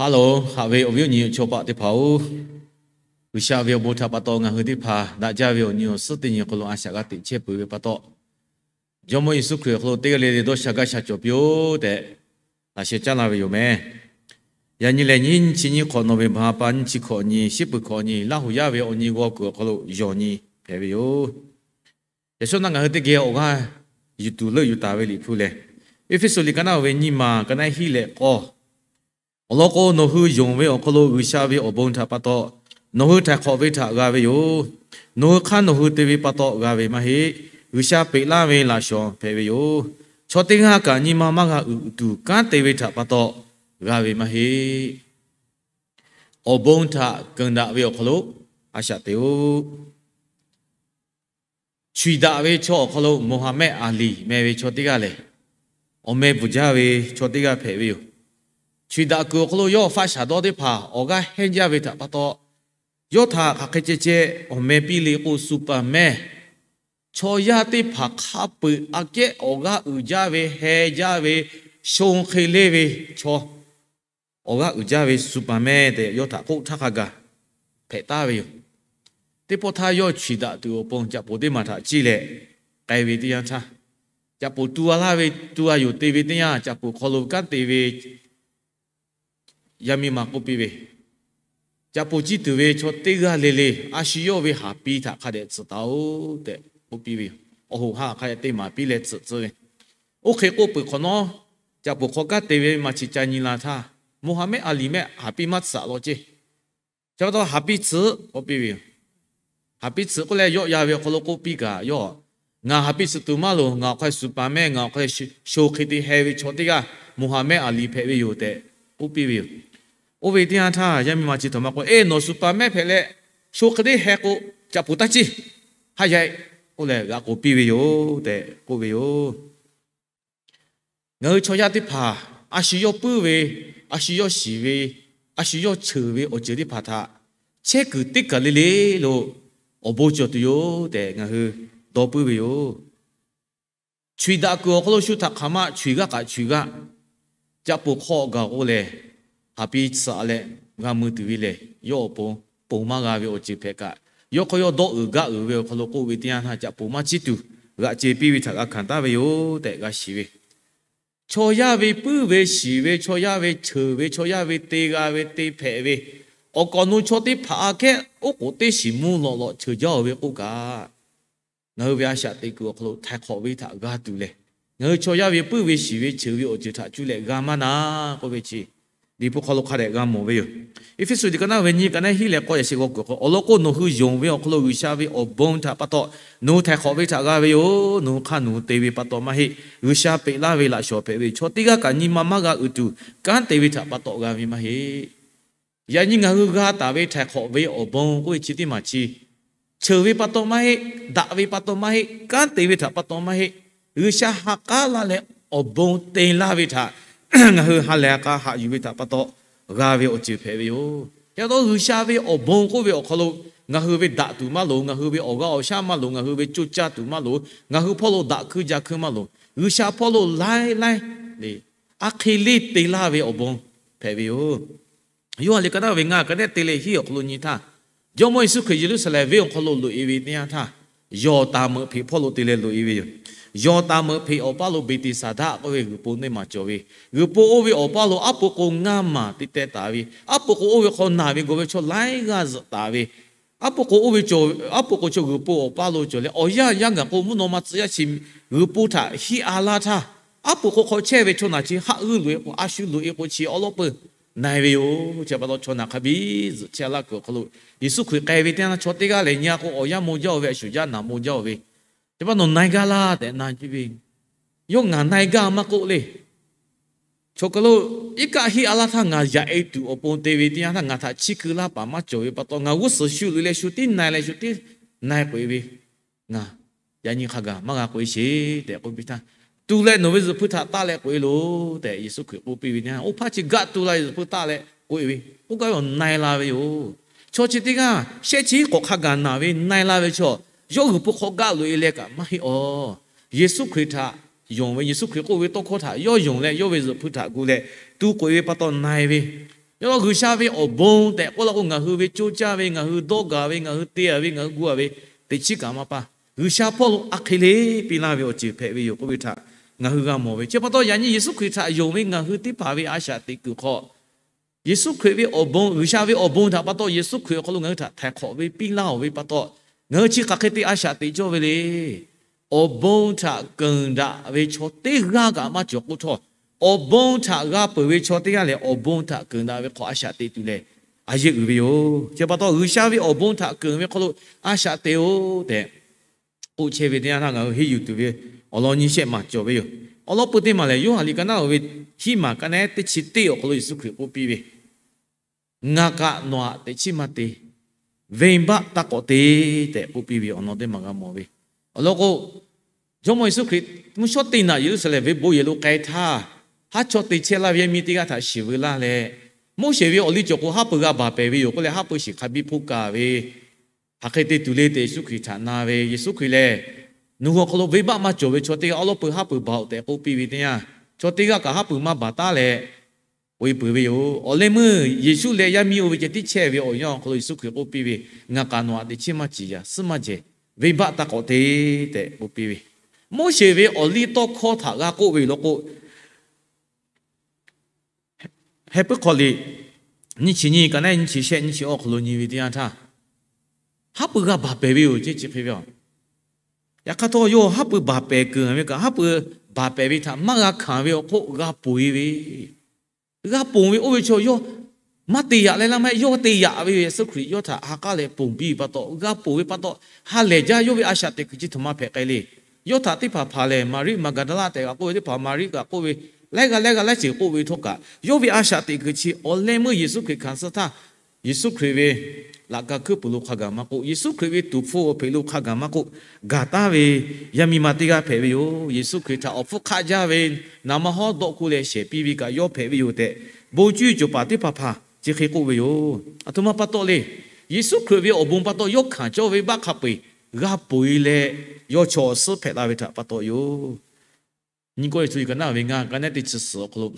Haˉ loˬ, haꞈ ve awˬ viˉ awˬ nyi awˬ chawˇ paˆ teˇ hpaˍ-oˬ, G'uiˬsha ve awˬ bon htaꞈ pa taw ngaˬ hui teˇ hpaˍ daꞈ jaˇ ve awˬ nyi awˬ suhˉ teˇ nyi hk'aw lo a shaꞈ g'a teꞈ chehˇ peuˬ ve pa taw, Jawˇmawˇ Yeˍsuˆ Hkriꞈ awˬ hk'aw lo teˇ g'aˇ le le dawˇ sha gaˇ sha cawˬ piˇ-oˆ tehꞈ, laꞈ sheh caˉ laˇ ve yoˬ meh. Yaꞈ nyi lehˬ, nyiˇ chi nyiˇ hk'awꞈ nawˬ ve baˬ ha pa nyiˇ chi hkawꞈ nyi, shiˉ peuˬ hkawꞈ nyi, Laˇ huˍ yaˇ ve awˬ nyi g'aw kuiˬ awˬ hk'aw lo yawˬ nyi hpehꞈ ve yoˬ. Yaꞈ shawˉ naˆ ngaˬ hui teˇ geh awˬ g'aˇ yuˬ tuˬ leuˆ yuˬ taˍ ve Liꞈ hpu lehˬ, Eˇfeˇsuꞈ liꞈ ka naˆ ve nyiˇ maˬ ka naˆ hiˉ leh k'awˇ, awˬ lawn k'o, nawˬ hui yonˍ ve awˬ hk'aw lo G'uiˬsha ve awˬ bon htaꞈ pa taw nawˬ hui htaiˍ hk'awꞈ ve htaꞈ g'a ve yoˬ. Nawˬ hui hk'aˇ nawˬ hui te ve pa taw g'a ve maˇ heˆ. G'uiˬsha peꞈ laˇ ve laꞈ shawnˍ hpehꞈ ve yoˬ. Chaw teˇ g'aˇ kaꞈ nyi ma maˇ g'a uiˍ tuˬ kanˉ te ve htaꞈ pa taw g'a ve maˇ heˆ. Awˬ bon htaꞈ keunˍ daꞈ ve awˬ hk'aw lo a shaꞈ te-oˆ. Chaweh daꞈ ve chaw awˬ hk'aw lo Moˍhaˍmehˆ Aˍliˍ meh ve chaw teˇ g'aˇ lehˬ, awˬ meh bvuhˬ jaˇ ve chaw teˇ g'aˇ hpehꞈ ve yoˬ. Chaweh daꞈ kuiˬ awˬ hk'aw lo yawˇ faˆ shaˍ dawˇ teˇ hpaˍ awˬ g'aˇ hehnˇ jaˇ ve htaꞈ pa taw, yawˇ htaꞈ hk'aˬ hk'e ceh ceh awˬ meh piˇ le k'o, Superman, chaw yaˇ teˇ hpaˍ hk'a peuˬ aꞈ kehˉ awˬ g'aˇ uiˍ jaˇ ve, heh jaˇ ve, shon hk'e leˇ ve chaw, awˬ g'aˇ uiˍ jaˇ ve Superman tehꞈ yawˇ htaꞈ k'oˆ htaˇ hk'a gaˬ hpehꞈ taˍ ve yoˬ. Teˇ pawˆ htaˇ yawˇ chaweh daꞈ tuˬ awˬ pon caꞈ poˍ teˇ maˬ htaꞈ ciˇ leh k'ai ve teˇ yanˇ htaˇ, caꞈ poˍ tu a laˇ ve tu a yoˬ te ve teˇ yanˇ, caꞈ poˍ hk'aw lo kanˉ te ve yaˇ miˇ ma k'oˆ piˇ ve, caꞈ poˍ ciˇ tuˬ ve chaw teˇ g'aˇ le le a shu yawˇ ve haˍ pi htaꞈ hk'a dehꞈ tsuhꞈ taˍ-oˬ tehꞈ k'oˆ piˇ ve yoˬ. Awˬ hoꞈ ha hk'a dehꞈ te maˍ piˇ leh tsuhꞈ tcuh ve, oˇ hk'e k'oˆ peuˬ hk'awꞈ nawˉ, caꞈ poˍ hk'aw kanˉ te ve maˇ chi ca nyi la htaˇ, Moˍhaˍmehˆ Aˍliˍ mehˆ haˍ pi maˇ tsuhꞈ law ceˇ. Chi pa taw haˍ pi tsuhꞈ k'oˆ piˇ ve yoˬ. Haˍ pi tsuhꞈ k'oˆ leh yawˆ yan ve awˬ hk'aw lo k'oˆ piˇ kaꞈ, yawˇ, Ngaˬ haˍ pi tsuhꞈ tuˬ maˇ loˍ. Ngaˬ awˬ hk'aw lo Superman, ngaˬ awˬ hk'aw lo sho hk'e te heh ve chaw teˇ g'aˇ Moˍhaˍmehˆ Aˍliˍ hpehꞈ ve yoˬ tehꞈ k'oˆ piˇ ve yoˬ. Oˇ ve teˇ yanˇ htaˇ yaˇ miˇ ma chi htaꞈ maˇ k'oˆ, Eˇ, nawˬ Superman hpehꞈ leh sho hk'e te heh k'o, caꞈ poˍ taˇ ciˇ, haˉ yaꞈ k'oˆ leh g'a k'oˍ piˇ ve yoˬ tehꞈ k'oˆ ve yoˬ. Ngaˬ hui chaw yaˇ teˇ hpaˍ a shu yawˇ puiˉ ve, a shu yawˇ shiˍ ve, a shu yawˇ cheuˬ ve awˬ ceuˬ teˇ hpaˍ htaꞈ chehˇ kuiˬ teˇ kaˬ le le lo awˬ bon cawˬ tuˬ yoˬ tehꞈ ngaˬ hui dawˇ puiˉ ve yoˬ. Chaweh daꞈ kuiˬ awˬ hk'aw lo shu htaꞈ hk'aˬ ma chaweh g'aˇ kaꞈ chaweh g'aˇ, caꞈ poˍ hk'aw gaˬ k'o lehˬ, haˍ pi tsuhꞈ leh g'a mui tuˬ ve lehˬ, yawˇ awˬ pon ponˬ maˇ g'a ve awˬ ceuˬ hpehꞈ kaꞈ, yawˇ hk'aw yawˇ dawˇ uiˍ gaˇ uiˍ ve awˬ hk'aw lo k'oˆ ve teˇ yanˇ htaˇ, caꞈ poˍ maˇ ciˇ tuˬ g'aꞈ ce piˇ ve htaꞈ g'a hkanˍ taˍ ve yoˬ tehꞈ g'a shiˍ ve, chaw yaˇ ve puiˉ ve shiˍ ve, chaw yaˇ ve cheuˬ ve, chaw yaˇ ve te g'a ve te hpehꞈ ve, awˬ kawꞈ nawˬ chaw teˇ hpaˍ aꞈ kehˉ oˉ k'oˍ teˇ shiˍ mvuhˇ lawꞈ lawꞈ cheuˬ jaˇ-oˬ ve k'oˆ kaꞈ, ngaˬ hui ve a shaꞈ teꞈ kuiˬ awˬ hk'aw lo htaiˍ hk'awꞈ ve htaꞈ g'a tuˬ lehˬ, ngaˬ hui chaw yaˇ ve puiˉ ve shiˍ ve cheuˬ ve awˬ ceuˬ htaꞈ cuˇ leh g'a maˇ na k'oˆ ve chi, Liꞈ hpu hk'aw lo hk'a dehꞈ g'a mawˬ ve yoˬ. Eˇfeˇsuꞈ liꞈ ka naˆ ve nyiˇ ka naˆ hiˉ leh k'awˇ yaꞈ shehˍ g'aw kuiˬ awˬ hk'aw lo, Awˬ lawn k'o, nawˬ hui yonˍ ve awˬ hk'aw lo G'uiˬsha ve awˬ bon htaꞈ pa taw nawˬ hui htaiˍ hk'awꞈ ve htaꞈ g'a ve yoˬ. Nawˬ hui hk'aˇ nawˬ hui te ve pa taw maˇ heˆ. G'uiˬsha peꞈ laˇ ve laꞈ shawnˍ hpehꞈ ve, chaw teˇ g'aˇ kaꞈ nyi ma maˇ g'a uiˍ tuˬ kanˉ te ve htaꞈ pa taw g'a ve maˇ heˆ. Yaꞈ nyi ngaˬ hui g'a taˍ ve htaiˍ hk'awꞈ ve awˬ bon k'oˆ ve chi teˇ maˬ chi, cheuˬ ve pa taw maˇ heˆ, daꞈ ve pa taw maˇ heˆ, kanˉ te ve htaꞈ pa taw maˇ heˆ. G'uiˬsha ha k'aˉ laˇ leh awˬ bon te laˇ ve htaꞈ ngaˬ hui ha lehˬ ha k'a haꞈ yuˬ ve htaꞈ pa taw g'a ve awˬ ceuˬ hpehꞈ ve yoˬ. Chi pa taw G'uiˬsha ve awˬ bon k'oˆ ve awˬ hk'aw lo ngaˬ hui ve daꞈ tuˬ maˇ loˍ, ngaˬ hui ve awˬ g'aˇ awˬ shaˉ maˇ loˍ, ngaˬ hui ve coˇ caˇ tuˬ maˇ loˍ, ngaˬ hui hpawˇ lo daꞈ hkuiˇ ja hkuiˇ maˇ loˍ. G'uiˬsha hpawˇ lo laiˉ laiˉ le, aˉ hk'e leˇ te laˇ ve awˬ bon hpehꞈ ve yoˬ. Yoˇhanˬ liꞈ ka naˆ ve ngaˇ ka naˆ te leh hiˉ awˬ hk'aw lo nyi htaˇ, Jawˇmawˇ Yeˍsuˆ Hkriꞈ Yeˍruˆsaˍlehnˍ venˇ awˬ hk'aw lo loꞈ-e ve teˇ yanˇ htaˇ, Yawˬ taˍ meuꞈ hpeꞈ hpawˇ lo te leh loꞈ-e ve yoˬ. Yawˬ taˍ meuꞈ hpeꞈ awˬ paˇ lo Beˍteˍsaˍdaˆ k'oˆ ve g'uiˬ po neˇ maˬ cawˬ ve, g'uiˬ po oˇ ve awˬ paˇ lo aˉ po k'o ngaˇ maˬ te teh taˍ ve, aˉ po k'o oˇ ve hk'aw naˬ ve gawˬ ve chaw laiˉ g'aˇ zuhꞈ taˍ ve, aˉ po k'o oˇ ve, aˉ po k'o chaw g'uiˬ po awˬ paˇ lo cawˬ leh awˬ yanˇ yaˇ gaˬ k'o mvuhˇ naw ma tcuh yaˇ chi g'uiˬ po htaꞈ hiˆ a laˇ htaˇ, aˉ po k'o hk'aw chehˇ ve chaw naˬ chi haˆ g'uiˇ loꞈ-e k'o, a shu loꞈ-e k'o chi awˉ lawˉ peuˬ na-e ve yoˬ. Chi pa taw chaw naˬ hk'a biˇ zuhꞈ chehˇ a laˇ kuiˬ awˬ hk'aw lo Yeˍsuˆ Hkriꞈ k'ai ve teˇ yanˇ chaw teˇ g'aˇ lehˬ nyi a k'o awˬ yanˇ maw jaˇ-oˬ ve, a shu yaˇ naˬ maw jaˇ-oˬ ve, chi pa taw na-e gaˇ laˇ tehꞈ na piˇ ve, yawˇ ngaˬ na-e gaˇ maˇ k'oˆ le. Chaw hk'aw lo iˉ kaˆ hiˆ a laˇ htaˇ ngaˬ yaꞈ-e tuˬ awˬ pon te ve teˇ yanˇ htaˇ ngaˬ htaꞈ chiˇ keu laˇ paˍ maˇ cawˬ ve pa taw ngaˬ g'uˇ suhˍ shu loꞈ-e leh shu tiˉ na-e leh shu tiˉ na-e k'oꞈ-e ve, ngaˬ yaꞈ nyi hk'a gaˬ maˇ g'a k'oꞈ-e sheˍ tehꞈ k'oˆ piˇ htaˇ, tu leh nawˬ ve zuhꞈ hpui htaꞈ taˆ leh k'oꞈ-e loˬ tehꞈ Yeˍsuˆ Hkriꞈ k'oˆ piˇ ve teˇ yanˇ, oˇ hpaˇ chi gaˆ tu la ve zuhꞈ hpui taˆ leh k'oꞈ-e ve, k'oˆ gaˇ ve awˬ na-e la ve yoˬ. Chaw chi teˇ g'aˇ shehˆ chi k'awꞈ hk'a gaˬ naˬ ve na-e la ve chaw, yawˇ g'uiˬ po hk'aw gaˆ loꞈ-e leh kaꞈ maˇ heˆ awˬ. Yeˍsuˆ Hkriꞈ htaꞈ yonˍ ve, Yeˍsuˆ Hkriꞈ k'oˆ ve tawˇ hkawˇ htaꞈ yawˇ yonˍ leh yawˇ ve zuhꞈ hpui htaꞈ gu leh tu k'oꞈ-e ve pa taw na-e ve, Yawˇ G'uiˬsha ve awˬ bon tehꞈ k'oˆ laˇ k'o, ngaˬ hui ve coˇ caˇ ve, ngaˬ hui dawˇ gaˬ ve, ngaˬ hui te a ve, ngaˬ hui gu a ve, teꞈ chiˉ kaꞈ maˇ paˇ. G'uiˬsha hpawˇ lo a hk'e le piˇ laˇ ve awˬ ceuˬ hpehꞈ ve yoˬ k'oˆ ve htaꞈ ngaˬ hui g'a mawˬ ve. Chi pa taw yaꞈ nyi Yeˍsuˆ Hkriꞈ htaꞈ yonˍ ve ngaˬ hui teˇ hpaˍ ve a shaꞈ teꞈ kuiˬ hk'aw, Yeˍsuˆ Hkriꞈ ve awˬ bon, G'uiˬsha ve awˬ bon htaꞈ pa taw Yeˍsuˆ Hkriꞈ awˬ hk'aw lo ngaˬ hui htaꞈ htaiˍ hk'awꞈ ve piˇ laˇ oˬ ve pa taw, ngaˬ hui chi hk'aˬ hk'e te a shaꞈ teꞈ cawˇ ve le. Awˬ bon htaꞈ keunˍ daꞈ ve chaw teˇ g'aˇ kaꞈ maˇ cawˬ k'oˆ htawˇ, awˬ bon htaꞈ g'a peuˬ ve chaw teˇ g'aˇ lehˬ, awˬ bon htaꞈ keunˍ daꞈ ve hk'aw a shaꞈ teꞈ tuˬ lehˬ, a yeˇ uiˍ ve yoˬ. Chi pa taw G'uiˬsha ve awˬ bon htaꞈ keunˍ ve hk'aw lo a shaꞈ teꞈ oˬ tehꞈ k'oˆ chehˇ ve teˇ yanˇ htaˇ, ngaˬ hui henˇ yuˬ tuˬ ve awˬ lawn nyiˇ shehˆ maˬ cawˬ ve yoˬ. Awˬ lawn pui teˇ maˬ lehˬ, Yoˇhanˬ liꞈ ka naˉ uiˍ ve hiˉ maˬ ka naˉ teˇ chi teˇ awˬ hk'aw lo Yeˍsuˆ Hkriꞈ k'oˆ piˇ ve, Ngaˬ kaꞈ nawˬ htaꞈ teꞈ chiˉ maˇ te. Venˇbaˆ taˇ k'awꞈ te tehꞈ k'oˆ piˇ ve awˬ lawn teˇ maˬ g'a mawˬ ve. Awˬ lawn k'o, Jawˇmawˇ Yeˍsuˆ Hkriꞈ mvuhˇ shawˉ teˇ naꞈ Yeˍruˆsaˍlehnˍ venˇ bon yehˬ lo k'ai htaˇ, haˉ chaw te chehˇ laˇ ve yaˇ miˇ teˇ g'aˇ htaꞈ shiˍ veu laˇ leh, Moˉseˍ ve awˬ liˇ cawˬ k'o haˉ pui g'a baˬ pehˍ ve yoˬ k'oˆ leh, haˉ pui shiˍ hk'a biˇ hpoˆ kaˍ ve, hk'aˬ hk'e te tuˬ le tehꞈ Yeˍsuˆ Hkriꞈ htaꞈ na ve. Yeˍsuˆ Hkriꞈ lehˬ, nawˬ hui awˬ hk'aw lo venˇbaˆ maˇ cawˬ ve chaw teˇ g'aˇ awˉ lawˉ pui haˉ pui baˬ oꞈ tehꞈ k'oˆ piˇ ve teˇ yanˇ, chaw teˇ g'aˇ kaꞈ haˉ pui maˇ baˬ taˉ leh, oˇ e peuˬ ve yoˬ. Awˬ leh meuˇ Yeˍsuˆ leh yaˇ miˇ oˇ ve ceh tiˉ chehˇ ve awˬ yanˇ awˬ hk'aw lo Yeˍsuˆ Hkriꞈ k'oˆ piˇ ve, Ngaˬ kaꞈ nawˬ htaꞈ teꞈ chiˉ maˇ ciˍ yaꞈ, suhˉ maˇ jehˬ, venˇbaˆ taˇ k'awꞈ te tehꞈ k'oˆ piˇ ve. Moˉseˍ ve awˬ liˇ tawˇ hkawˇ htaꞈ g'a k'oˆ ve yoˬ law k'o, Heh puiˉ hk'aw liꞈ nyiˇ chi nyiˇ ka naˉ nyiˇ chi shehˆ nyiˇ chi awˬ hk'aw lo nyi ve teˇ yanˇ htaˇ, haˉ pui g'a baˬ pehˍ ve yoˬ ceh chi hk'e ve a. Yaꞈ hk'aˇ htawˇ, yawˇ haˉ pui baˬ pehˍ keunˍ ve kaꞈ, haˉ pui baˬ pehˍ ve htaꞈ maˇ g'a hkanˍ ve awˬ hk'oˆ g'a ponˬ e ve, g'a ponˬ ve oˇ ve chaw yawˇ maˇ te yaꞈ leh laˇ maˇ heˆ. Yawˇ te yaꞈ ve yoˬ. Yeˍsuˆ Hkriꞈ yawˇ htaꞈ ha k'aˉ leh ponˬ piˇ ve pa taw, g'a ponˬ ve pa taw, ha lehˬ jaˇ yawˇ ve a shaꞈ teꞈ kuiˬ chi htoꞈ ma hpehꞈ k'ai le. Yawˇ htaꞈ teˇ hpaˍ hpaˍ lehˬ, Maˍriˆ Maˍgaˍdaˍlaˆ tehꞈ g'a k'oˆ ve teˇ hpaˍ, Maˍriˆ g'a k'oˆ ve, laiˉ g'aˇ laiˉ g'aˇ laiˉ ceuˬ k'oˆ ve htawˇ kaꞈ, yawˇ ve a shaꞈ teꞈ kuiˬ chi awˬ leh meuˇ Yeˍsuˆ Hkriꞈ hkanˍ suh htaˇ, Yeˍsuˆ Hkriꞈ ve laꞈ ka hkuiˉ puiˍ lo hk'a gaˬ maˇ k'oˆ, Yeˍsuˆ Hkriꞈ ve tuˍ hpfuh awˬ hpeꞈ lo hk'a gaˬ maˇ k'oˆ, gaˬ taˉ ve yaˇ miˇ ma teˇ g'aˇ hpehꞈ ve yoˬ. Yeˍsuˆ Hkriꞈ htaꞈ awˬ hpfuhˇ hk'aˆ jaˇ ve naˍ ma hawˉ dawˆ hkuˇ leh shehˍ piˇ ve kaꞈ yawˇ hpehꞈ ve yoˬ tehꞈ, bon cuˇ yiˍ cawˬ paˍ teˇ hpaˍ hpaˍ chi hk'e k'oˆ ve yoˬ. Aˬ htoꞈ ma pa taw le. Yeˍsuˆ Hkriꞈ ve awˬ bon pa taw yawˇ hkanˍ cawˇ ve baˆ hk'a peu-eˬ g'a ponˬ e leh, yawˇ chaw awˬ suhˉ hpehꞈ la ve htaꞈ pa taw yoˬ. Nyi kawˇ Yeˍsuˆ Hkriꞈ ka naˉ ve ngaˇ ka naˉ teˇ chi suhˍ awˬ hk'aw lo,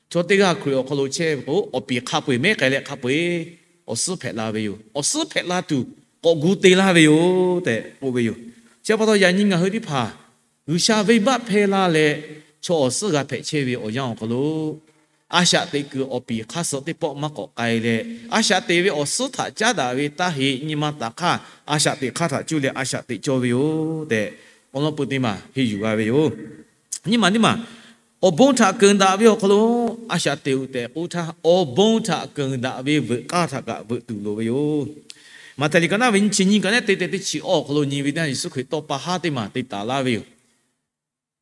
chaw teˇ g'aˇ Hkriꞈ awˬ hk'aw lo chehˇ ve k'o, awˬ piˍ hk'a peu-eˬ mehˉ k'ai leh hk'a peu-eˬ awˬ suhˉ hpehꞈ la ve yoˬ. Awˬ suhˉ hpehꞈ la tuˬ k'awꞈ gu te laˇ ve yoˬ tehꞈ k'oˆ ve yoˬ. Chi pa taw yaꞈ nyi ngaˬ hui teˇ hpaˍ G'uiˬsha venˇbaˆ hpehˇ laˇ leh, chaw awˬ suhˉ g'a hpehꞈ chehˇ ve awˬ yanˇ awˬ hk'aw lo, a shaꞈ teꞈ kuiˬ awˬ piˍ hk'aˇ suh teˇ pawˆ maˇ k'awꞈ k'ai leh, a shaꞈ teꞈ ve awˬ suhˉ htaꞈ caˉ daꞈ ve taˇ heˆ. Nyi ma taˍ hk'aˇ a shaꞈ teꞈ hk'aˇ htaꞈ cuˇ leh a shaꞈ teꞈ cawˇ ve yoˬ tehꞈ, awˬ lawn pui teˇ maˬ henˇ yuˬ g'a ve yoˬ. Nyiˇ maˬ teˇ maˬ, awˬ bon htaꞈ keunˍ daꞈ ve awˬ hk'aw lo a shaꞈ teꞈ oꞈ tehꞈ k'oˆ htaˇ, awˬ bon htaꞈ keunˍ daꞈ ve veuꞈ k'aˇ htaꞈ kaꞈ veuꞈ tuˬ loˍ ve yoˬ. Maꞈhtehˍ liꞈ ka naˉ ve nyiˇ chi nyiˇ ka naˉ teˇ teˇ teˇ chi awˬ hk'aw lo nyi ve teˇ yanˇ, Yeˍsuˆ Hkriꞈ tawˇ pa haˉ teˇ maˬ te taˍ laˇ ve yoˬ.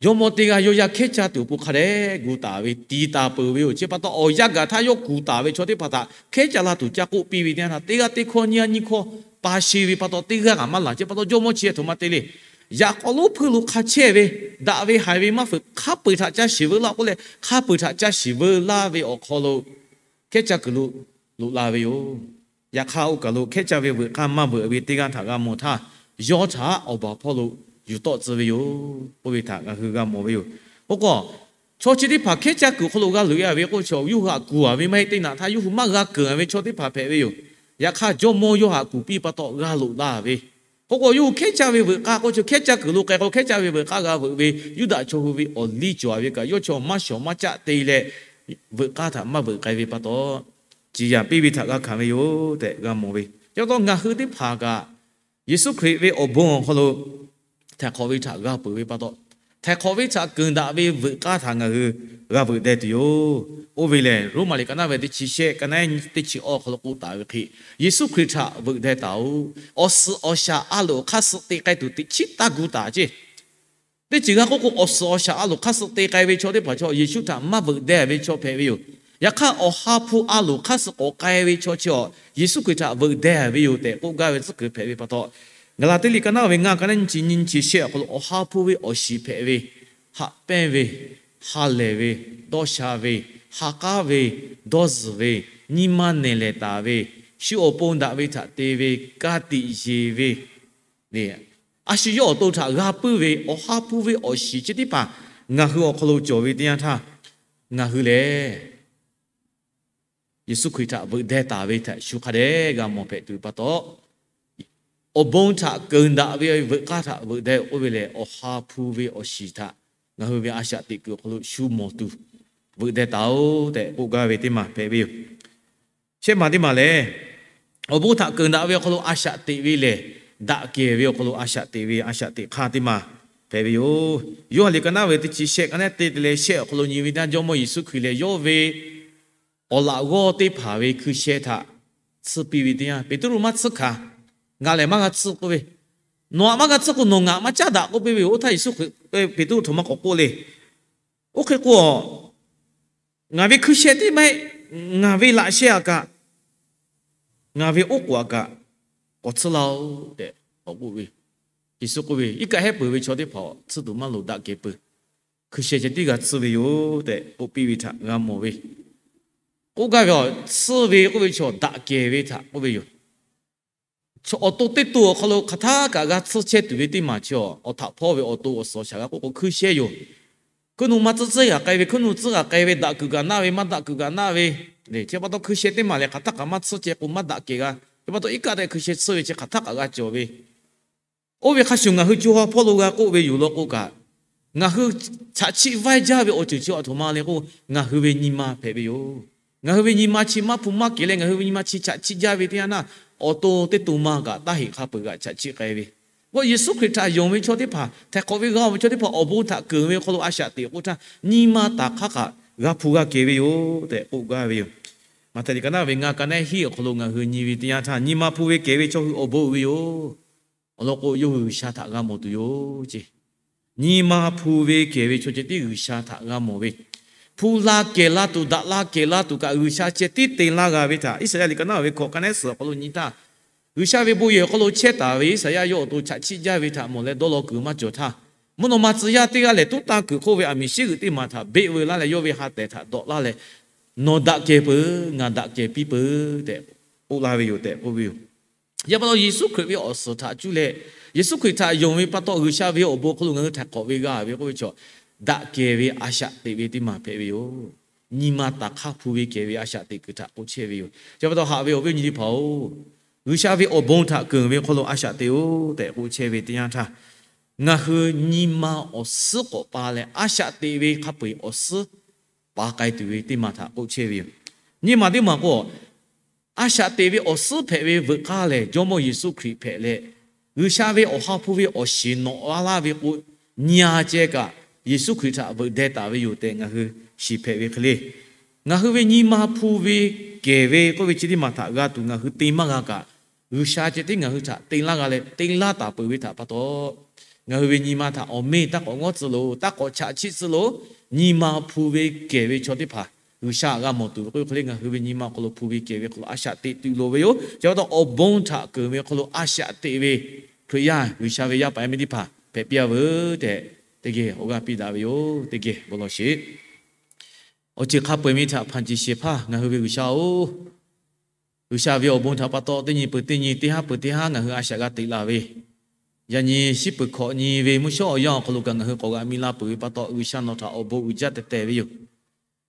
Jawˇmawˇ teˇ g'aˇ yawˇ yaˇ hkehˉ caˇ tuˬ awˬ pon hk'a dehꞈ gu taˍ ve, tiˍ taˍ peuˬ ve yoˬ. Chi pa taw awˬ yanˇ gaˬ htaˇ yawˇ kuˬ taˍ ve chaw teˇ hpaˍ htaꞈ hkehˉ caˇ la tuˬ ca k'oˆ piˇ ve teˇ yanˇ htaˇ, teˇ g'aˇ teˇ hkawˇ nyiˇ g'aˇ nyiˇ hkawˇ pa sheˍ ve pa taw, teˇ g'aˇ kaꞈ maˇ laˬ. Chi pa taw jawˇmawˇ chi a htoꞈ ma te le. Yaꞈ k'aw lonˉ hpuiˇ lo hk'a chehˇ ve, daꞈ ve haiˬ ve maˇ fuiˍ hk'a peu-eˬ htaꞈ ca shiˍ veu laˇ k'oˆ leh, hk'a peu-eˬ htaꞈ ca shiˍ veu laˇ ve awˬ hk'aw lo hkehˉ caˇ kuiˬ lo loꞈ la ve yoˬ. Yaꞈ hk'aˇ oˇ kaˬ lo hkehˉ caˇ ve veuꞈ k'aˇ maˇ veuꞈ ve teˇ g'aˇ htaꞈ g'a mawˬ htaˇ, yawˇ htaꞈ awˬ baˬ hpawˇ lo yuˬ tawˆ tcuh ve yoˬ k'oˆ ve htaꞈ ngaˬ hui g'a mawˬ ve yoˬ. K'o k'o, chaw chi teˇ hpaˍ hkehˉ caˇ kuiˬ hk'aw lo g'a loꞈ e ve k'oˆ chaw, yawˇ hui htaꞈ kuˬ a ve maˇ heˆ, teˇ naꞈ htaˇ yawˇ hui maˇ g'a keunˍ ve chaw teˇ hpaˍ hpehꞈ ve yoˬ. Yaꞈ hk'aˇ jawˇmawˇ yawˇ htaꞈ kuˬ piˇ pa taw g'a loꞈ la ve. K'o k'o, yawˇ hui hkehˉ caˇ ve veuꞈ k'aˇ k'oˆ chaw, hkehˉ caˇ kuiˬ lo k'ai k'o hkehˉ caˇ ve veuꞈ k'aˇ g'a veuꞈ ve, Yuˇdaꞈ chaw hui ve awˬ liˇ cawˬ ve kaꞈ yawˇ chaw maˇ shawˍ maˇ caˆ te leh, veuꞈ k'aˇ htaꞈ maˇ veuꞈ k'ai ve pa taw, ciˍ yanˍ piˇ ve htaꞈ g'a hkanˍ ve yoˬ tehꞈ g'a mawˬ ve. Chi pa taw ngaˬ hui teˇ hpaˍ kaꞈ Yeˍsuˆ Hkriꞈ ve awˬ bon awˬ hk'aw lo htaiˍ hk'awꞈ ve htaꞈ g'a peuˬ ve pa taw, htaiˍ hk'awꞈ ve htaꞈ keunˍ daꞈ ve veuꞈ k'aˇ htaꞈ ngaˬ hui g'a veuꞈ deh tuˬ yoˬ. Oˇ ve lehˬ, Roˉmaꞈ liꞈ ka naˉ ve teˇ chi shehˆ ka naˉ teˇ chi awˬ hk'aw lo k'oˆ taˍ ve hk'e, Yeˍsuˆ Hkriꞈ htaꞈ veuꞈ deh taˍ-oꞈ. Awˬ suhˍ awˬ shaˍ a loˍ hk'aˇ suh te k'ai tuˬ teꞈ chiˉ taˇ gu taˍ ceˇ. Teˇ ceuˬ g'a k'oˆ k'o, awˬ suhˍ awˬ shaˍ a loˍ hk'aˇ suh te k'ai ve chaw teˇ hpaˍ chaw Yeˍsuˆ htaꞈ maˇ veuꞈ deh ve chaw hpehꞈ ve yoˬ. Yaꞈ hk'aˇ, awˬ ha hpu a loˍ hk'aˇ suh k'awꞈ k'ai ve chaw chi awˬ Yeˍsuˆ Hkriꞈ htaꞈ veuꞈ deh ve yoˬ tehꞈ k'oˆ gaˇ ve tcuhˉ kuiˬ hpehꞈ ve pa taw, Gaˍlaˍtiˆ liꞈ ka naˉ ve ngaˇ ka naˉ nyiˇ chi nyiˇ chi shehˆ awˬ hk'aw lo awˬ ha hpu ve awˬ shiˍ hpehꞈ ve, haꞈ pehnˇ ve, ha lehˬ ve, dawˇ sha ve, ha k'aˉ ve, dawˇ zuhˬ ve, nyi ma nehˬ lehˬ taˍ ve, shu awˬ pon daꞈ ve htaꞈ te ve, ka tiꞈ yeˬ ve, a shu yawˇ awˬ to htaꞈ g'a puiˉ ve awˬ ha hpu ve awˬ shiˍ chi teˇ hpaˍ ngaˬ hui awˬ hk'aw lo cawˬ ve teˇ yanˇ htaˇ, ngaˬ hui lehˬ Yeˍsuˆ Hkriꞈ htaꞈ veuꞈ deh taˍ ve htaꞈ shu hk'a dehꞈ g'a mawˬ hpehꞈ tuˬ pa taw, awˬ bon htaꞈ keunˍ daꞈ ve veuꞈ k'aˇ htaꞈ veuꞈ deh k'oˆ ve lehˬ, awˬ ha hpu ve awˬ shiˍ htaꞈ ngaˬ hui ve a shaꞈ teꞈ kuiˬ awˬ hk'aw lo shu mawˬ tuˬ veuꞈ deh taˍ-oˬ tehꞈ k'oˆ gaˇ ve teˇ maˬ hpehꞈ ve yoˬ. Shehˆ maˬ teˇ maˬ lehˬ, awˬ bon htaꞈ keunˍ daꞈ ve awˬ hk'aw lo a shaꞈ teꞈ ve lehˬ, daꞈ kehˬ ve awˬ hk'aw lo a shaꞈ teꞈ ve a shaꞈ teꞈ hk'aˇ teˇ maˬ hpehꞈ ve yoˬ. Yoˇhanˬ liꞈ ka naˉ ve teˇ chi shehˆ ka naˉ te te leh shehˆ awˬ hk'aw lo nyi ve teˇ yanˇ, Jawˇmawˇ Yeˍsuˆ Hkriꞈ lehˬ yawˇ ve awˬ laꞈ g'awˇ teˇ hpaˍ ve hkui sheh htaꞈ tsuhˇ piˇ ve teˇ yanˇ, Peˍtruˆ maˇ tsuhˇ hkanˍ, ngaˬ lehˬ maˇ g'a tsuhˇ k'oˆ ve, nawˬ htaꞈ maˇ g'a tsuhˇ k'o nawˬ ngaˬ maˇ caˉ daꞈ k'oˆ piˇ ve yoˬ. Oˇ htaˇ Yeˍsuˆ Hkriꞈ, Peˍtruˆ htaꞈ maˇ k'awꞈ k'oˆ le. Oˇ hk'e k'o, ngaˬ ve hkui sheh teˇ maˇ heˆ, ngaˬ ve laꞈ sheh aꞈ kaꞈ, ngaˬ ve oˉ k'oˍ aꞈ kaꞈ k'awꞈ tsuhˇ laˇ-oˆ tehꞈ k'awꞈ k'oˆ ve. Yeˍsuˆ k'oˆ ve, Iˉ kaˆ hehˉ peuˬ ve chaw teˇ hpaˍ tsuhˇ tuˬ maˇ loˍ, daꞈ kehˬ peuˬ. Hkui sheh ceh tiˉ g'a tsuhˇ ve yoˬ tehꞈ k'oˆ piˇ ve htaꞈ g'a mawˬ ve. K'oˆ gaˇ ve, tsuhˇ ve k'oˆ ve chaw daꞈ kehˬ ve htaꞈ k'oˆ ve yoˬ. Awˬ to teˇ to awˬ hk'aw lo hk'aˬ htaˇ kaꞈ g'a tsuhˇ chehˇ tuˬ ve teˇ maˬ chi, awˬ htaꞈ hpawˇ ve awˬ to awˬ suhˍ shaˍ g'a k'oˆ k'o hkui sheh yoˬ. Hkuiˉ nuˆ maˇ tcuhˉ tcuhˉ g'a k'ai ve, hkuiˉ nuˆ tcuhˉ g'a k'ai ve, daꞈ kuiˬ kaꞈ naˆ ve, maˇ daꞈ kuiˬ kaꞈ naˆ ve, chi pa taw hkui sheh teˇ maˬ lehˬ hk'aˬ htaˇ kaꞈ maˇ tsuhˇ chehˇ k'o maˇ daꞈ kehˬ g'a. Chi pa taw iˉ kaˆ tehꞈ hkui sheh tsuhˇ ve chi hk'aˬ htaˇ kaꞈ g'a cawˬ ve. Oˇ ve hk'a shuˍ ngaˬ hui co ha hpawˇ lo g'a k'oˆ ve yoˬ law k'o kaꞈ, ngaˬ hui chaꞈ chiˆ vaiˇ jaˇ ve awˬ ceuˬ chi a htoꞈ ma le k'o, ngaˬ hui ve nyi ma hpehꞈ ve yoˬ. Ngaˬ hui ve nyi ma chi maˇ hpu maˇ kehˬ leh ngaˬ hui ve nyi ma chi chaꞈ chiˆ jaˇ ve teˇ yanˇ naˆ, awˬ to teˇ to ma kaꞈ taˇ heˍ hk'a peuˬ g'a chaꞈ chiˆ k'ai ve. K'o Yeˍsuˆ Hkriꞈ htaꞈ yonˍ ve chaw teˇ hpaˍ, htaiˍ hk'awꞈ ve g'a ve chaw teˇ hpaˍ awˬ bon htaꞈ keunˍ ve hk'aw lo a shaꞈ teꞈ k'o htaˇ, nyi ma taˍ hk'aˇ kaꞈ g'a hpu g'a kehˬ ve yoˬ tehꞈ k'oˆ gaˇ ve yoˬ. Maꞈhtehˍ liꞈ ka naˉ ve ngaˇ ka naˉ hiˆ awˬ hk'aw lo ngaˬ hui nyi ve teˇ yanˇ htaˇ, nyi ma hpu ve kehˬ ve chaw hui awˬ bon uiˍ ve yoˬ. Awˬ lawn k'o, yawˇ hui G'uiˬsha htaꞈ g'a mawˬ tuˬ yoˬ ce. Nyi ma hpu ve kehˬ ve chaw ceh tiˉ G'uiˬsha htaꞈ g'a mawˬ ve, hpu la kehˬ la tuˬ, daꞈ la kehˬ la tuˬ kaꞈ G'uiˬsha ceh tiˉ te laˇ g'a ve htaꞈ Iˉsaˍyaˆ liꞈ ka naˉ ve hkawꞈ ka naˉ suhˍ awˬ hk'aw lo nyi htaˇ, G'uiˬsha ve bon yehˬ awˬ hk'aw lo chehˇ taˍ ve Iˉsaˍyaˆ yawˇ awˬ to chaꞈ chiˆ jaˇ ve htaꞈ mawˬ leh dawˇ law kuiˬ maˇ cawˬ htaˇ, mvuhˇ naw ma tcuh yaˇ teˇ g'aˇ lehˬ tuˉ tanˇ kuiˬ hk'oˆ ve aˬ miˍ shiˉ g'uiˬ teˇ maˬ htaꞈ beˆ veu laˇ leh yawˇ ve ha tehˬ htaꞈ dawꞈ laˇ leh, Nawˬ daꞈ kehˬ peuˬ, ngaˬ daꞈ kehˬ piˇ peuˬ tehꞈ k'oˆ laˇ ve yoˬ tehꞈ k'oˆ ve yoˬ. Yaꞈ pa taw Yeˍsuˆ Hkriꞈ ve awˬ suhˍ htaꞈ cuˇ leh, Yeˍsuˆ Hkriꞈ htaꞈ yonˍ ve pa taw G'uiˬsha ve awˬ bon hk'aw lo ngaˬ hui htaiˍ hk'awꞈ ve g'a ve k'oˆ ve chaw, daꞈ kehˬ ve a shaꞈ teꞈ ve teˇ maˬ hpehꞈ ve yoˬ. Nyi ma taˍ hk'aˇ hpu ve kehˬ ve a shaꞈ teꞈ kuiˬ htaꞈ k'oˆ chehˇ ve yoˬ. Chi pa taw haꞈ ve awˬ viˉ awˬ nyi teˇ hpaˍ-oˬ, G'uiˬsha ve awˬ bon htaꞈ keunˍ ve hk'aw lo a shaꞈ teꞈ-oˬ tehꞈ k'oˆ chehˇ ve teˇ yanˇ htaˇ, ngaˬ hui nyi ma awˬ suhˉ k'awꞈ pa leh a shaꞈ teꞈ ve hk'a peu-eˬ awˬ suhˉ pa k'ai tuˬ ve teˇ maˬ htaꞈ k'oˆ chehˇ ve yoˬ. Nyi ma teˇ maˬ k'o, a shaꞈ teꞈ ve awˬ suhˉ hpehꞈ ve veuꞈ k'aˇ lehˬ, Jawˇmawˇ Yeˍsuˆ Hkriꞈ hpehꞈ leh, G'uiˬsha ve Awˬ ha hpu ve awˬ shiˍ nawꞈ la laˇ ve k'o, nyi-a ceh kaꞈ Yeˍsuˆ Hkriꞈ htaꞈ veuꞈ deh taˍ ve yoˬ tehꞈ ngaˬ hui shiˍ hpehꞈ ve hk'e le. Ngaˬ hui ve nyi ma hpu ve kehˬ ve k'oˆ ve chi teˇ maˬ htaꞈ g'a tuˬ ngaˬ hui te maˇ g'a kaꞈ, G'uiˬsha ceh tiˉ ngaˬ hui htaꞈ te laˇ g'a leh te laˇ taˍ peuˬ ve htaꞈ pa taw, ngaˬ hui ve nyi ma htaꞈ awˬ meˇ taˇ k'awꞈ ngawˉ tcuh loˬ, taˇ k'awꞈ chaꞈ chiˆ tcuh loˬ. Nyi ma hpu ve kehˬ ve chaw teˇ hpaˍ G'uiˬsha g'a mawˬ tuˬ ve k'oˆ ve hk'e le, ngaˬ hui ve nyi ma awˬ hk'aw lo hpu ve kehˬ ve hk'aw lo a shaꞈ teꞈ tuˬ loˍ ve yoˬ. Chi pa taw awˬ bon htaꞈ keunˍ ve hk'aw lo a shaꞈ teꞈ ve Hkriꞈ yaˇ G'uiˬsha ve yaˇ paˍ yaˇ miˇ teˇ hpaˍ hpehꞈ piˇ-a veuˬ tehꞈ, teˇ geh awˬ g'aˇ piˇ daꞈ ve yoˬ. Teˇ geh bon lawˬ sheˍ. Awˬ ceuˬ hk'a peu-eˬ ve htaꞈ hpanˍ ceˬ shehˍ hpaˇ ngaˬ hui ve G'uiˬsha-oˬ, G'uiˬsha ve awˬ bon htaꞈ pa taw teˇ nyi peuˬ teˇ nyi, teˇ haˉ peuˬ teˇ haˉ ngaˬ hui a shaꞈ g'a teꞈ la ve, yaꞈ nyi shiˉ peuˬ hkawꞈ nyi ve mvuhˇ shawˉ awˬ yanˇ awˬ hk'aw lo kaꞈ ngaˬ hui k'awꞈ g'a miˇ la peuˬ ve pa taw, G'uiˬsha nawˬ htaꞈ awˬ bon uiˍ jaˇ teh teh ve yoˬ.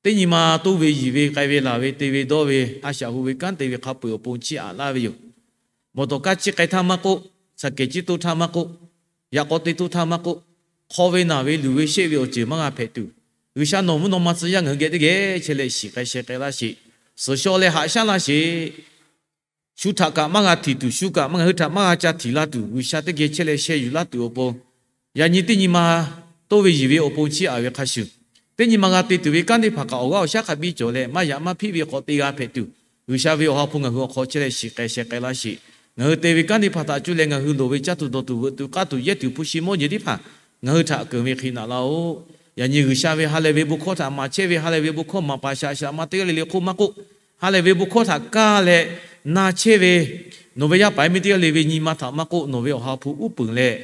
Teˇ nyi ma toˇ ve yiˬ ve k'ai ve laˬ ve te ve dawˇ ve a shaꞈ hu ve kanˉ te ve hk'a peu-eˬ awˬ pon chiˇ aꞈ laˇ ve yoˬ. Mawˬ tawˍ kaˇ chiˇ k'ai htaˇ maˇ k'oˆ, saˍ kehˍ ciˇ toˇ htaˇ maˇ k'oˆ, yaꞈ k'aw te toˇ htaˇ maˇ k'oˆ, hk'aw ve naˬ ve luˬ ve sheˆ ve awˬ ceuˬ maˇ g'a hpehꞈ tuˬ, G'uiˬsha nawˬ mvuhˇ naw ma tcuh yaˇ ngaˬ hui geh teˇ geh chehˇ leh shiˍ k'ai sheh k'ai laˇ sheˍ. Suhˍ shaw leh haꞈ shaˉ laˇ sheˍ. Shu htaꞈ kaꞈ maˇ g'a htiˍ tuˬ, shu kaꞈ maˇ ngaˬ hui htaꞈ maˇ g'a ca htiˍ laˇ tuˬ, G'uiˬsha teˇ geh chehˇ leh sheh yuˬ laˇ tuˬ awˬ pon, yaꞈ nyi teˇ nyi ma toˇ ve yiˬ ve awˬ pon chiˇ aꞈ ve hk'a shuˍ, teˇ nyi ma g'a te tuˬ ve kanˉ teˇ hpaˍ kaꞈ awˬ g'aˇ awˬ shaˉ hk'a biˇ cawˬ leh maˇ yaꞈ maˇ hpiˆ ve hk'aw te g'a hpehꞈ tuˬ, G'uiˬsha ve Awˬ ha hpu ngaˬ hui awˬ hk'aw chehˇ leh shiˍ k'ai sheh k'ai laˇ sheˍ. Ngaˬ hui te ve kanˉ teˇ hpaˍ htaꞈ cuˇ leh ngaˬ hui loˍ ve caˇ tuˬ dawˬ tuˬ veuꞈ tuˬ k'aˇ tuˬ yehˇ tuˬ hpu shi mawˇ jeˬ teˇ hpaˍ ngaˬ hui htaꞈ keunˍ ve hk'e naꞈ laˇ-oˆ. Yaꞈ nyi G'uiˬsha ve ha lehˬ ve bon hkawˇ htaꞈ maˍ chehˇ ve ha lehˬ ve bon hkawˇ maˍ paˍ shaꞈ shaꞈ ma teˇ g'aˇ le le hk'oˆ maˇ k'oˆ, ha lehˬ ve bon hkawˇ htaꞈ kaˇ leh na chehˇ ve nawˬ ve yaˇ paˍ yaˇ miˇ teˇ g'aˇ le ve nyi ma htaꞈ maˇ k'oˆ, nawˬ ve Awˬ ha hpu uˉ peunˍ leh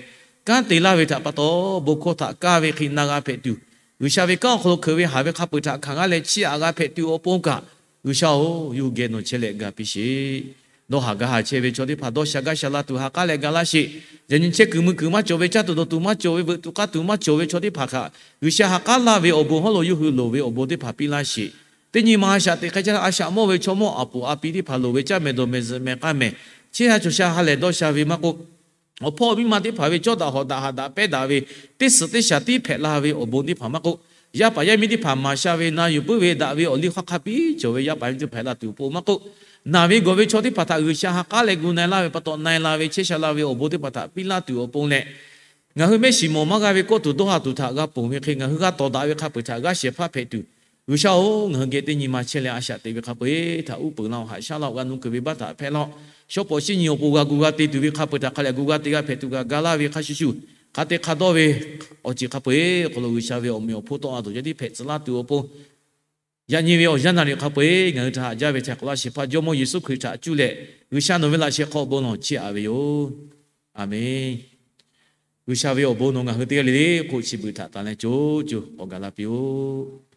kanˉ te laˇ ve htaꞈ pa taw, bon hkawˇ htaꞈ kaˇ ve hk'e na g'a hpehꞈ tuˬ, G'uiˬsha ve kanˉ awˬ hk'aw lo hkeuꞈ ve haˍ ve hk'a peu-eˬ htaꞈ hkanˍ g'aˇ leh chiˇ aꞈ g'a hpehꞈ tuˬ awˬ pon kaꞈ, G'uiˬsha-oˬ, yawˇ hui geh nawˬ chehˇ leh ga piˇ sheˍ. Dawˇ haˍ ga haˍ chehˇ ve chaw teˇ hpaˍ dawˇ sha gaˇ sha la tuˬ ha k'aˉ leh ga laˇ sheˍ. Yaꞈ nyi chehˇ kuiˬ mui kuiˬ maˇ cawˬ ve, caˇ tuˬ dawˬ tuˬ maˇ cawˬ ve, veuꞈ tuˬ k'aˇ tuˬ maˇ cawˬ ve chaw teˇ hpaˍ htaꞈ G'uiˬsha ha k'aˉ laˇ ve awˬ bon hawˉ lo yawˇ hui loˍ ve awˬ bon teˇ hpaˍ piˇ laˇ sheˍ. Teˇ nyi ma a shaꞈ teꞈ hk'e caˇ leh, a shaꞈ mawˇ ve chaw mawˇ aˬ puˍ a pi teˇ hpaˍ loˍ ve caˇ mehˍ dawˬ mehˍ zuhꞈ mehˍ k'aˇ mehˍ, chehˇ sha cawˬ sha ha lehˬ dawˇ sha ve maˇ k'oˆ, awˬ hpawˇ miˇ ma teˇ hpaˍ ve cawˇ daꞈ hawˍ daꞈ haꞈ daꞈ pehˇ daꞈ ve, teˇ suhˍ teˇ shaˍ tiˉ hpehꞈ la ve awˬ bon teˇ hpaˍ maˇ k'oˆ, yaˇ paˍ yaˇ miˇ teˇ hpaˍ maˍ sha ve na yuˬ puiˉ ve daꞈ ve awˬ liˇ hk'aˇ hk'a biˇ cawˬ ve yaˇ paˍ yaˇ miˇ teˇ hpaˍ hpehꞈ la tuˬ awˬ pon maˇ k'oˆ, naˬ ve gawˬ ve chaw teˇ hpaˍ htaꞈ G'uiˬsha ha k'aˉ leh gu na-e laˇ ve pa taw, na-e la ve chehˇ sha la ve awˬ bon teˇ hpaˍ htaꞈ piˇ laˇ tuˬ awˬ pon leh, ngaˬ hui mehˆ shiˍ mawˬ maˇ g'a ve kawˇ tuˬ dawˇ ha tuˬ htaꞈ g'a ponˬ ve hk'e, ngaˬ hui g'a tawˍ daꞈ ve hk'a peu-eˬ htaꞈ g'a shehˍ hpaˇ hpehꞈ tuˬ, G'uiˬsha-oˬ, ngaˬ hui geh teˇ nyi ma chehˇ leh a shaꞈ teꞈ ve hk'a peu-eˬ htaꞈ uˉ peunˍ laˇ-oˆ. Haꞈ shaˉ laˇ-oˆ. G'a nuˇ kuiˬ ve baˆ htaꞈ hpehˇ laˇ-oˆ. Shawˉ pawˍ shiˉ nyi awˬ pon g'a gu g'a te tuˬ ve hk'a peu-eˬ htaꞈ hk'a leh gu g'a te g'a hpehꞈ tuˬ kaꞈ ga laˇ ve hk'a shuˍ shuˍ, hk'a te hk'a dawˇ ve awˬ ceuˬ hk'a peu-eˬ awˬ hk'aw lo G'uiˬsha ve awˬ meꞈ awˬ hponˇ tawˆ la tuˬ yaˇ tiˉ hpehꞈ tcuh laˇ tuˬ awˬ pon, yaꞈ nyi ve awˬ yanˇ naˍ riˍ hk'a peu-eˬ ngaˬ hui htaꞈ haꞈ jaˇ ve htaꞈ k'awꞈ laˇ shehˍ hpaˇ Jawˇmawˇ Yeˍsuˆ Hkriꞈ htaꞈ cuˇ leh, G'uiˬsha nawˬ ve laꞈ sheh hk'aw bon lawˬ chiˇ aꞈ ve yoˬ. Aˬmenˍ. G'uiˬsha ve awˬ bon nawˬ ngaˬ hui teˇ g'aˇ le le hk'oˆ chi beuꞈ htaꞈ taˍ leh co co k'awꞈ gaˬ la piˇ-oˆ.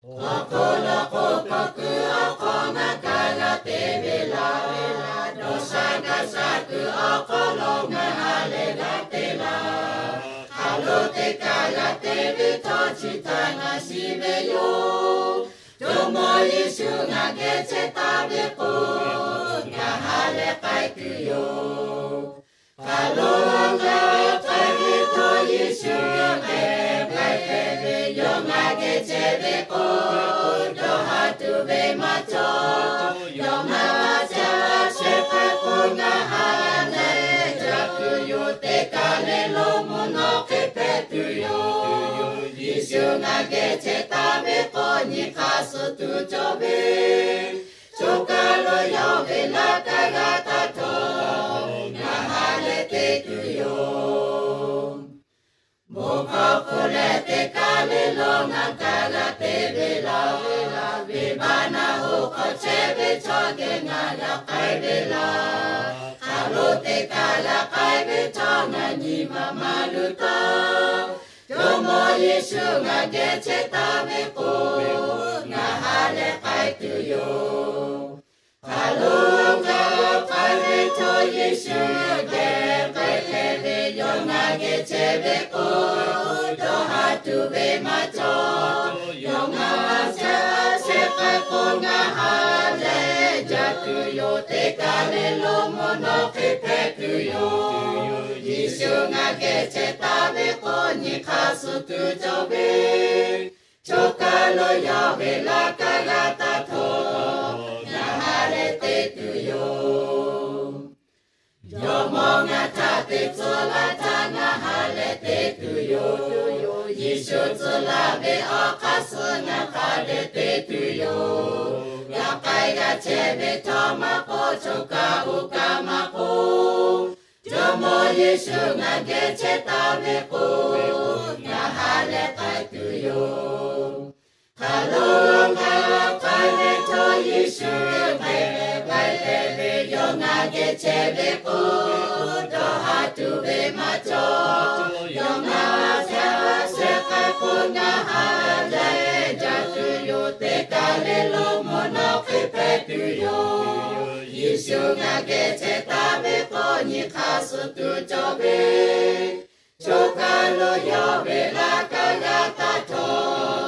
Awˬ hk'aw lo k'oˆ k'oˆ kuiˬ awˬ hk'aw ngaˬ kaꞈ g'a te ve laˬ ve laˬ, dawˇ sha gaˇ sha kuiˬ awˬ hk'aw lo ngaˬ ha lehˬ g'a te laˬ. Hk'aˬ lo teˇ kaꞈ g'a te ve htawˇ, chi htaꞈ ngaˬ shiˍ ve yoˬ. Jawˇmawˇ Yeˍsuˆ ngaˬ geh chehˇ taˍ ve k'o, ngaˬ ha lehˬ k'ai tuˬ yoˬ. Hk'aˬ lo ngaˬ k'ai ve htawˇ, Yeˍsuˆ yawˇ geh k'ai hpehꞈ ve, yawˇ ngaˬ geh chehˇ ve k'o, dawˇ ha tuˬ ve maˇ cawˬ. Yawˇ ngaˬ geh chehˇ ve k'o, ngaˬ ha lehˬ jaˇ tuˬ yoˬ. Teˇ kaˬ le lo mvuhˇ naw hk'e hpehꞈ tuˬ yoˬ. Yeˍsuˆ ngaˬ geh chehˇ taˍ ve k'o, nyi hk'aˇ suh tuˬ cawˬ ve, choˬ kaˬ lo yawˇ ve laꞈ ka g'a taˇ htawˇ, ngaˬ ha lehˬ te tuˬ yoˬ. Bon hkawˇ hk'oˆ leh teˇ kaˬ le lo ngaˬ kaꞈ g'a te ve laˬ ve laˬ, venˇbaˆ naˆ hoꞈ hk'aw chehˇ ve chaw geh ngaˬ g'a k'ai ve laˬ. Hk'aˬ lo teˇ kaˬ g'a k'ai ve htawˇ, ngaˬ nyi ma maˇ luˬ taˇ. Jawˇmawˇ Yeˍsuˆ ngaˬ geh chehˇ taˍ ve k'o, ngaˬ ha lehˬ k'ai tuˬ yoˬ. Hk'aˬ lo ngaˬ k'ai ve htawˇ, Yeˍsuˆ geh k'ai hpehꞈ ve, yawˇ ngaˬ geh chehˇ ve k'o, dawˇ ha tuˬ ve maˇ cawˬ. Yawˇ ngaˬ chehˇ chehˇ k'ai k'o, ngaˬ ha lehˬ jaˇ tuˬ yoˬ. Teˇ kaˬ le lo mvuhˇ naw hk'e hpehꞈ tuˬ yoˬ. Yeˍsuˆ ngaˬ geh chehˇ taˍ ve k'o, nyi hk'aˇ suh tuˬ cawˬ ve, choˬ kaˬ lo yawˇ ve laꞈ ka g'a taˇ htawˇ, ngaˬ ha lehˬ te tuˬ yoˬ. Jawˇmawˇ ngaˬ htaꞈ te tcuh laˇ htaˇ, ngaˬ ha lehˬ te tuˬ yoˬ. Yeˍsuˆ tcuh laˇ ve awˬ hk'aˇ suh ngaˬ ha lehˬ te tuˬ yoˬ. G'a k'ai g'a chehˇ ve htawˇ maˇ k'oˆ, choˬ kaˬ oˇ kaˬ maˇ k'oˆ, Jawˇmawˇ Yeˍsuˆ ngaˬ geh chehˇ taˍ ve k'o, ngaˬ ha lehˬ k'ai tuˬ yoˬ. Hk'aˬ lo ngaˬ k'ai ve htawˇ, Yeˍsuˆ geh k'ai hpehꞈ ve, yawˇ ngaˬ geh chehˇ ve k'o, dawˇ ha tuˬ ve maˇ cawˬ. Yawˇ ngaˬ chehˇ chehˇ k'ai k'o, ngaˬ ha lehˬ jaˇ tuˬ yoˬ. Teˇ kaˬ le lo mvuhˇ naw hk'e hpehꞈ tuˬ yoˬ. Yeˍsuˆ ngaˬ geh chehˇ taˍ ve k'o, nyi hk'aˇ suh tuˬ cawˬ ve, choˬ kaˬ lo yawˇ ve laꞈ ka g'a taˇ htawˇ,